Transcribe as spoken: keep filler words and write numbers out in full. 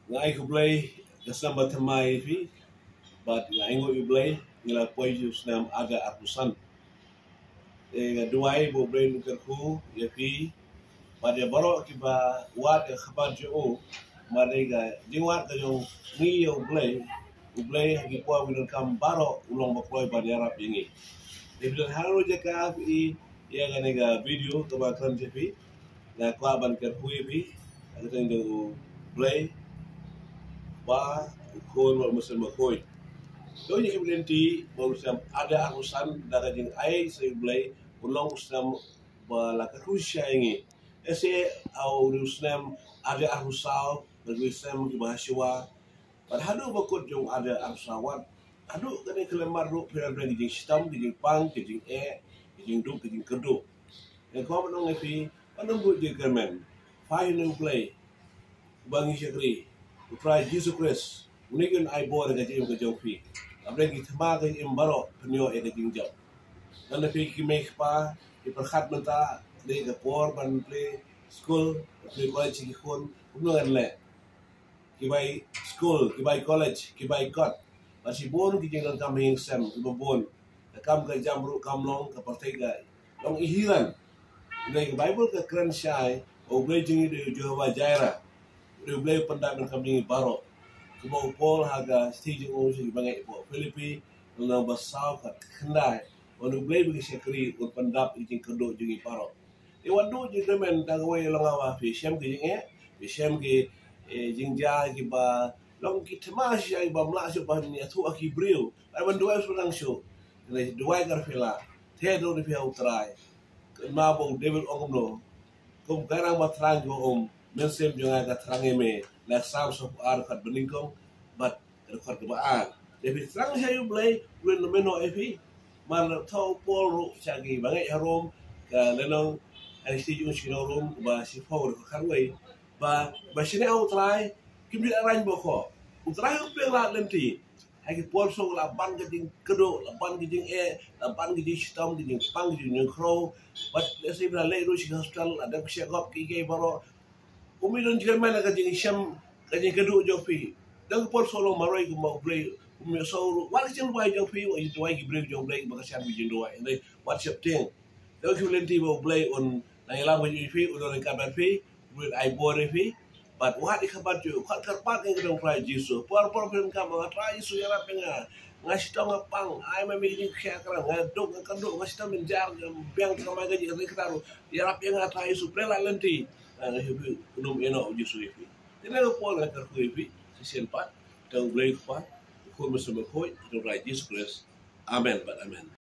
Nga ai khublei ka snem ba thymmai ïa phi, bad nga ainguh ïa U Blei, ngi la poi sha u snem ar hajar arphew san. Te nga duwai ba U Blei un kyrkhu ïa phi, bad ïa baroh kiba wad ïa ka khmat jong u, bad ïa ka jingwad ka jong ngi ïa U Blei, U Blei ha ki por ba ngin donkam baroh u long ba kloi ban ïarap ïa ngi. Te phi don ha kano ka jaka phi ïohi ïa kane ka video kaba kren ïa phi, nga kwah ban kyrkhu ïa phi ha ka kyrteng jong U Blei, Kpa, U Khun bad U Mynsiem Bakhuid. To ngi kyrmen lynti ba u snem ar hajar arphew san da ka jingai sa U Blei un long u snem ba la kyrkhu shisha ïa ngi. Ese ha u snem ar hajar arphew saw, bad ki snem kiba ha shuwa, bad haduh ba kut jong ar hajar arphew saw, wat haduh kane ka lymar ruh phi la don ki jingshitom, ki jingpang, ki jingeh, ki jingduk, ki jingkyrduh. Nga kwah ban ong ïa phi, wat nym bud jingkyrmen. Phai ha U Blei uba ngi shakri, U Trai Jisu Khrist. Une un ai bor ïa ka jingim ka jong phi. Hapdeng ki thma ka jingim baroh phin ïoh ïa ka jingjop. Lada phi ki mei kpa ki pyrkhat mynta, dei ka por ban plie skul, plie college ki khun, kumno ngan leh? Ki bai skul, ki bai college, ki bai kot. Bad shibun ki jingdonkam ha ïing sem kiba bun. Ka kam ka jam ruh kam long, ka pyrthei ka long ihilan. Hynrei ka Baibl ka kren shai ba U Blei jong ngi dei U Jehovah Jireh, dei U Blei u pyndap donkam jong ngi baroh. Kumba u Paul ha ka shithi jong u sha ki bangeit hapoh Philippi, lynnong ba saw, ka khyndai, ba U Blei ba ngi shakri un pyndap ïa ki jingkyrduh jong ngi baroh. Te wat duh jingkyrmen, tang kawei long ba phi shem ki jingeh, phi shem ki, eh, jingjia kiba long ki thma shisha kiba ym lah shuh ban ïathuh ha ki briew. Ai ban duwai shuh nang shuh. Hynrei duwai ka phi lah. Te duh ïa phi ha U Trai. Kumba u David ong kumno? Kum ka rang ba thrang jong u, mynsiem jong nga ka thrang ïa me. Na Salm saw phew ar, dkhot ba nyngkong bad dkhot kaba ar. Te phi thrang sha U Blei, U Blei un ïehnoh ïa phi. Mar la thoh u Paul ruh sha ki bangeit ha Rom, ka lynnong, ha ka shithi jong u sha ki nong Rom kaba shiphew, dkhot khatwei, ba ba shaniah ha U Trai kim ju ïaid rang ba khoh. U Trai u pynlait lynti. Ha ki por shuh la ban ka jingkyrduh, la ban ka jingeh, la ban ka jingshitom, ka jingpang, ka jingkhrew. Bad lehse phi la leit ruh sha hospital, la dep sha gop ki, ki baroh. Um ïoh don jingkyrmen ha ka jingshem, ka jingkyrduh jong phi. Don ki por shuh long marwei kumba U Blei um ïohsngew ruh. Wat ka jingduwai jong phi, wat ka jingduwai ki briew jong U Blei ba ka shem ki jingduwai. Hynrei wat sheptieng. Te ngi kyrmen lynti ba U Blei un nang ïalam ka jong phi, un nang ryngkat bad phi, U Blei un ai bor ïa phi. Bad wat ïa ka khmat jong u, khot kyrpad ïa ka kyrteng U Trai Jisu. Por por phi donkam, Trai Jisu, ïarap ïa nga. Nga shitom, nga pang, ai ma me ka jingkyrkhu, nga duk, nga kyrduh, nga shitom, nga jar, nga biang, nga mai ka jingkyrkhu ruh. Ïarap ïa nga Trai Jisu, pynlait lynti. Nga ngeit U Blei un ïehnoh, U Jisu, ïa phi. Te na ka por nga kyrkhu ïa phi shisien pat, ha ka kyrteng U Blei U Kpa, U Khun, U Mynsiem Bakhuid, ha ka kyrteng U Trai Jisu Khrist. Amen bad amen.